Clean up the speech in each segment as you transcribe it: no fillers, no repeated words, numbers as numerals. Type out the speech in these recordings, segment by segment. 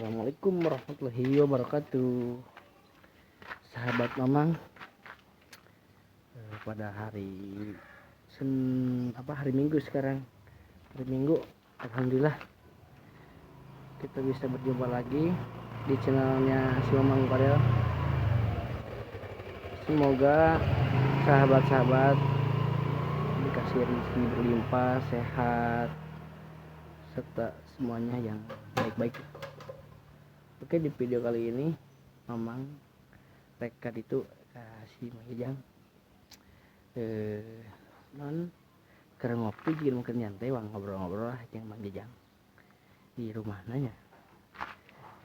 Assalamualaikum warahmatullahi wabarakatuh. Sahabat Mamang, pada hari hari Minggu sekarang. Hari Minggu, alhamdulillah kita bisa berjumpa lagi di channelnya si Mamang Kodel. Semoga sahabat-sahabat dikasih rezeki berlimpah, sehat, serta semuanya yang baik-baik. Oke, di video kali ini Mamang rekat itu kasih Mang Jajang non keur ngopi jeung mungkin nyantai wang ngobrol-ngobrol lah jeung Mang Jajang di rumah nanya.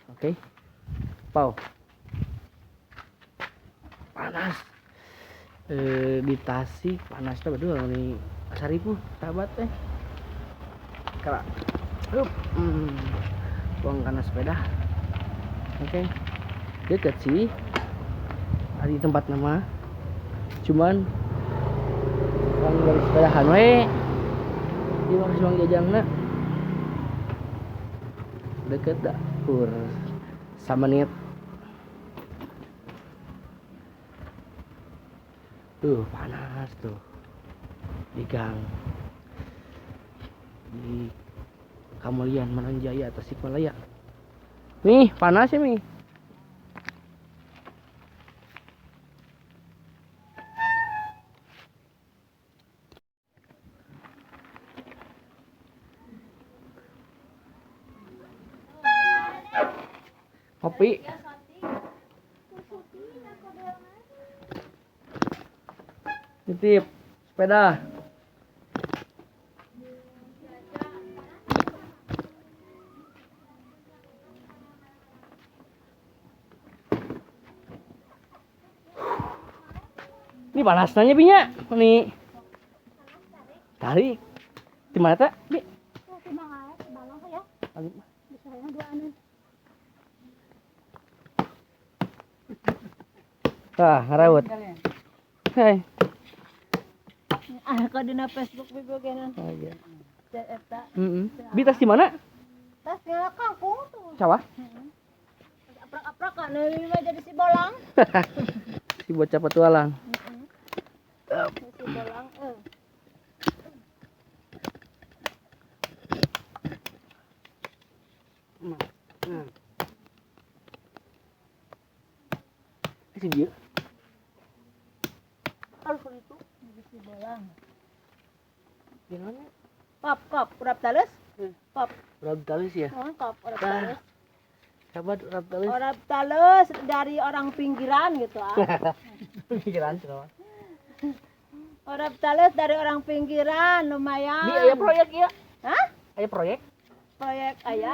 Oke. Pau. Panas. Di Tasik panas teh betul nih asaripu sahabat teh. Kala. Hup. Buang karena sepeda. Oke. Deket sih. Di tempat nama. Cuman orang dari sepedahan we. Di mana si Mang Jajangna? Deket dah. Kur samenit. Tuh panas tuh. Di gang. Di Kamulian Manonjaya Tasikmalaya. Nih, panas ya, Mi. Kopi. Nitip sepeda. Ini panas nanya binya nih. Tarik. Di mana tak? Bi. Ah, ngarawat. Hai. Ah, kok dina Facebook bibo geuna. Oh iya. Eta. Heeh. Bi tas di mana? Tas kangkung tuh. Sawah? Heeh. Aprak-aprak kan mah jadi si bolang. Si bocah petualang. Heeh. Si bolang Si dia. Harus itu. Si bolang. Gimana? Kop, kop, urap talus? Kop. Urap talus ya? Oh, kop, urap talus. Sahabat urap talus. Urap talus dari orang pinggiran gitu ah. Pinggiran semua. Urap talus dari orang pinggiran lumayan. Di aya proyek ya? Hah? Aya proyek? Proyek aya.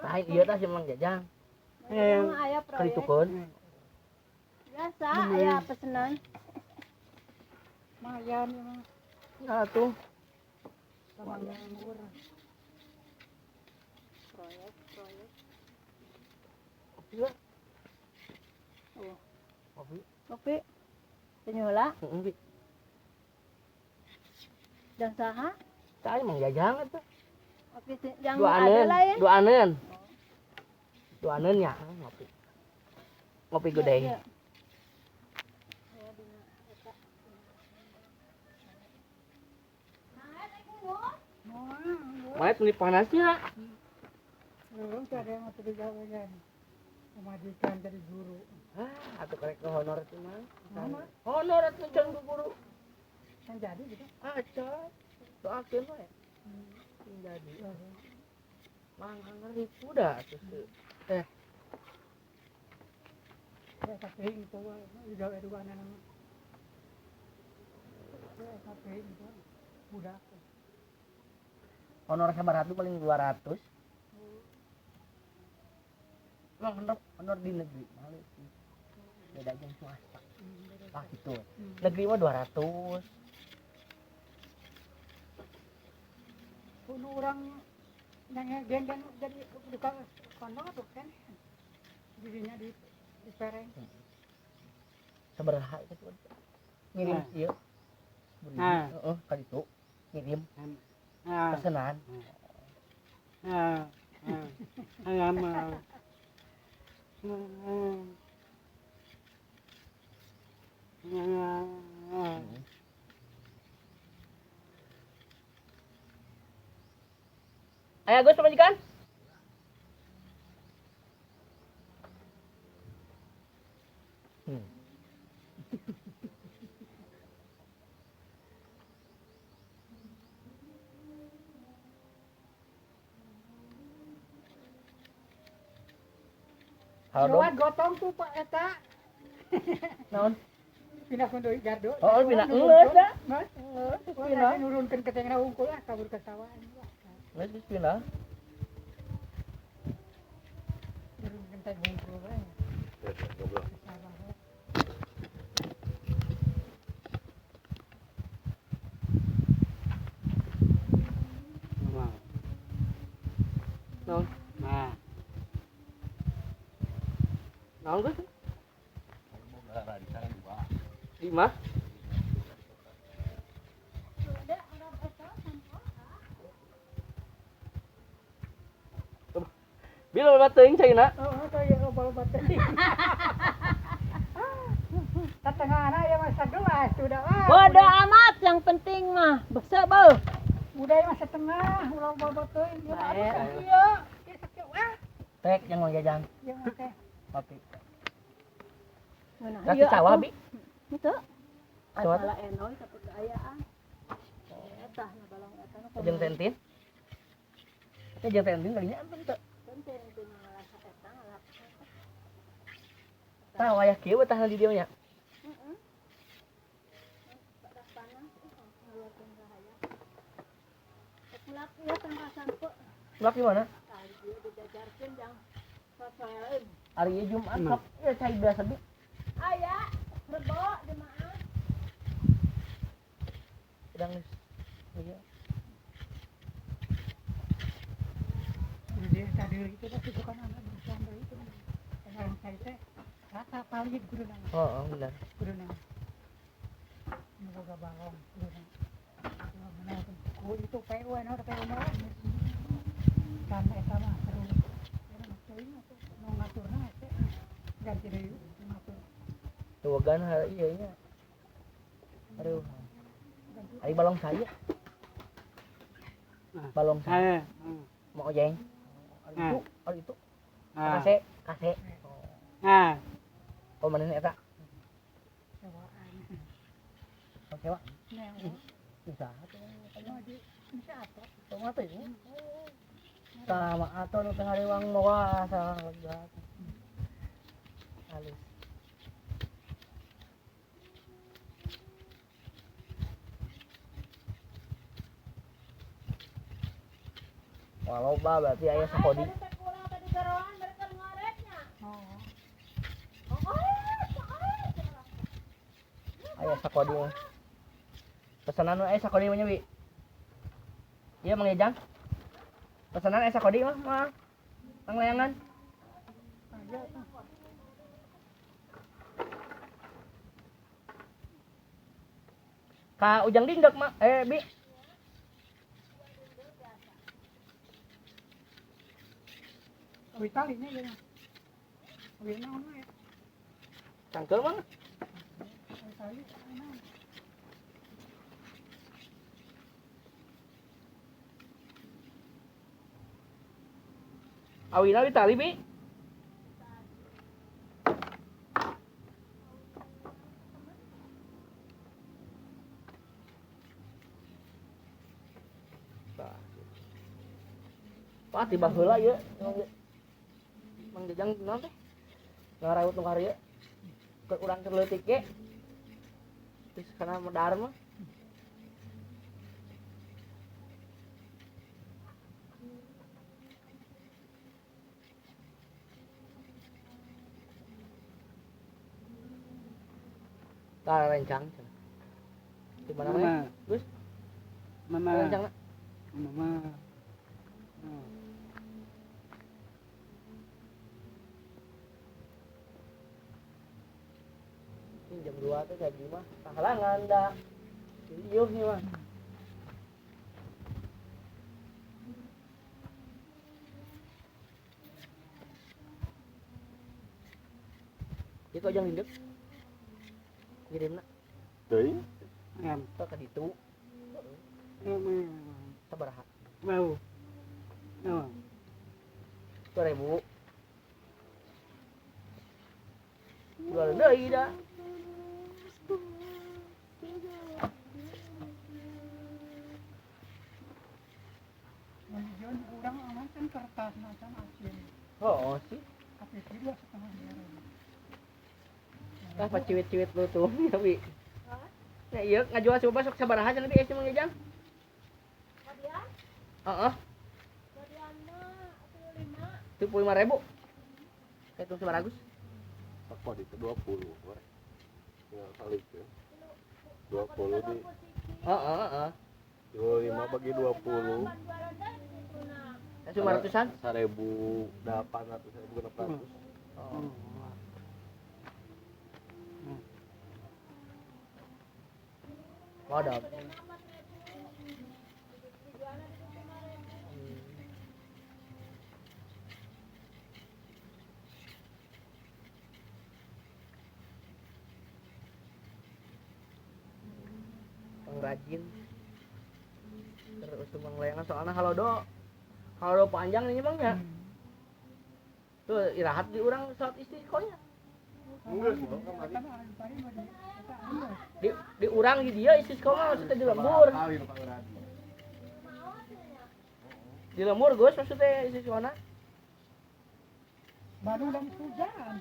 Tah ieu tah si Mang Jajang. Aya proyek. Kalitukun. Biasa aya pesenan. Lumayan emang. Nah tuh. Proyek, proyek. Kopi lah. Oh. Kopi. Kopi. Penyula. Heeh, Bi. Dan saha? Tah Mang Jajang atuh. Kopi yang ada lain. Duaneun. Duaneun ya ngopi. Ngopi gede. Ya, ya. Maet ini panasnya. Belum ada yang mau digawean. Pemajikan jadi guru. Ah, atau karek ke honor itu mah. Honor atuh can guru. Yang jadi gitu. Aca. Doakeun we. Jadi. Mang ribu dah terus. Ya tapi itu digawe dua anak. Ya tapi itu budak. Honor sabaraha tuh paling 200. Emang honor di negeri mahal sih. Beda jeung swasta. Ah gitu. Negeri mah 200. Kudu orang yang geng jadi buka kono tuh kan. Dirinya di pereng. Sabaraha itu tuh. Ngirim ieu. Heeh, ka ditu. Ngirim. Pesenan. Ayam. Aya Gus pamajikan? Hmm. Halo dong. Gotong tuh Pak eta. Naon? Pindah kundu gardu. Oh, pindah geus da. Geus, pindah nurunkeun ke tengah unggul ah kabur ke sawah. Geus geus pindah. Nurunkeun teh unggul we. Goblok. Naon? Nah. Naon Gus? Lima. Bila loba teuing caina? Oh, teuing loba teuing. Tetengahna ya mah sagelas sudah ah. Bodo amat yang penting mah beseu beuh. Udah mah setengah ulah loba teuing. Ya mah ieu. Ieu sakieu ah. Tek yang mau jajan. Ieu mah teh. Kopi. Nah, di sawah bi? Henteu. Sawah Salah enoy tapi keayaan. Eta na balong eta nu jeung tentin. Eta jeung tentin kalinya apa teu? Tentin teu ngalasa eta ngalap. Tah wayah kieu betah di dieu nya. Heeh. Panas panas ngeluarkeun cahaya. Melak ieu tangkal sampo. Melak di mana? Tah dieu dijajarkeun jang sosoeun. Ari ieu Jumat sok ieu cai biasa bi. Aya, rebo jemaah. Sedang iya. Jadi tadi itu pasti bukan anak berusaha itu. Orang saya teh rata paling guru nang. Oh, benar. Guru nang. Boga balong guru nang. Mana ku itu PU anu PU mah. Kan eta mah seru. Teuing atuh nu ngaturna teh ganti deui ngatur. Tuwagan hari ieu nya. Aduh. Ari balong saya. Balong saya. Mau ojeng. Ari itu, ari itu. Kase, kase. Nah. Oh, mana eta? Sewaan. Oh, sewa. Bisa atuh. Bisa atuh. Tong atuh ini. Tah mah atuh nu teh harewang mawa salah legat. Halus. Wah, loba berarti aya sakodi. Aya sakodi mah. Pesanan aya sakodi mah nya, Bi. Iya, Mang Ejang. Pesanan aya sakodi mah, mah. Mang layangan. Ka Ujang Dinggek, Mak. Bi. Awi talinya ya. Awi naon we? Cangkel mah. Awi tali naon? Awina awi tali, Bi. Wah, tiba heula ieu. Mang Jajang naon teh? Ngarawut nu karya. Keur urang keur leutik ge. Terus kana medar mah. Tah rencang. Di mana mah? Gus? Mama. Rencang. Mama. Ini jam 2 tuh gaji mah pahalangan dah. Iuh nih mah. Ieu ojang lindek. Ngirimna Teuing. Em. Teu ka ditu. Sabaraha? Mau. No. 2000. Jual deui da. Menjual urang aman kan kertas macam asin. Oh, sih. Tapi 2,5 miliar. Tah paciwit-ciwit lu tuh, ya Bi. Ya ieu ngajual coba sok sabaraha cenah Bi Mang Jajang? Kadian? Heeh. Kadian mah 75. 75.000. Hitung sabaraha Gus? Sok itu 20 we. Tinggal salikeun. 20 di Heeh, heeh. 25 bagi 20. 500-an? 1800 1600. Oh. Wadah. Pengrajin terus layangan soalnya halodo panjang nih bang ya. Tuh irahat di urang salat istiqonya. Di urang di dia istiqo mah maksudnya di lembur. Di lembur Gus maksudnya istiqona. Bandung dan hujan.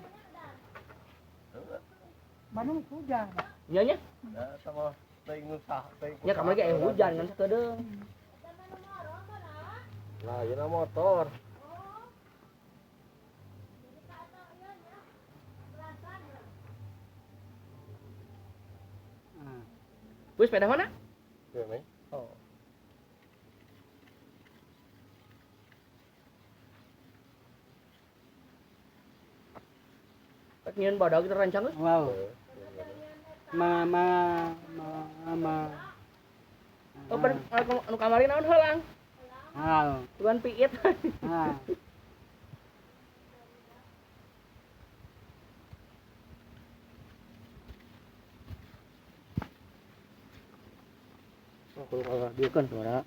Bandung hujan. Nya nya. Ya sama teuing nu sah teuing. Nya kamari ge hujan kan sakedeung. Nah, ieu motor. Wis sepeda mana? Iya, Meng. Oh. Rek nyieun badag kita rancang geus. Wow. Ma ma ma ma. Oh, pen anu kamari naon heulang? Hal. Tuan piit. Ah. Oh, kudu kalah dieu kan suara.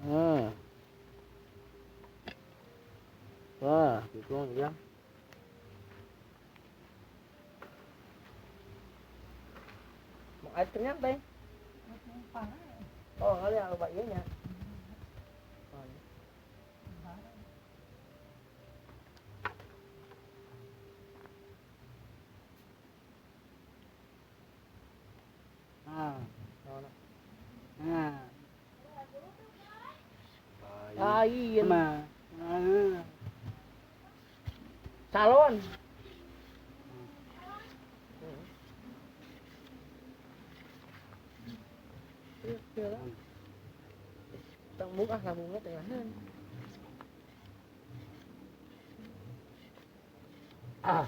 Ah. Wah, gitu ya. Mau air kenyang teh? Oh, kali yang lupa iya nya. Oh, iya. Ah. Nah. Lain. Ma. Salon. Tembung ah lambungnya tengahan. Ah.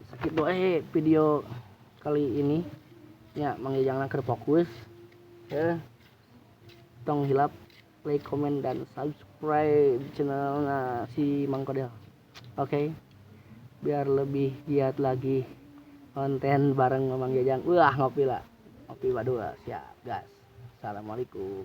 Sakit doa video kali ini ya Mang Jajang keur fokus ya. Tong hilap like, comment, dan subscribe channel si Mang Kodel. Oke, biar lebih giat lagi konten bareng Mang Jajang. Wah, ngopi lah, ngopi berdua, siap gas. Assalamualaikum.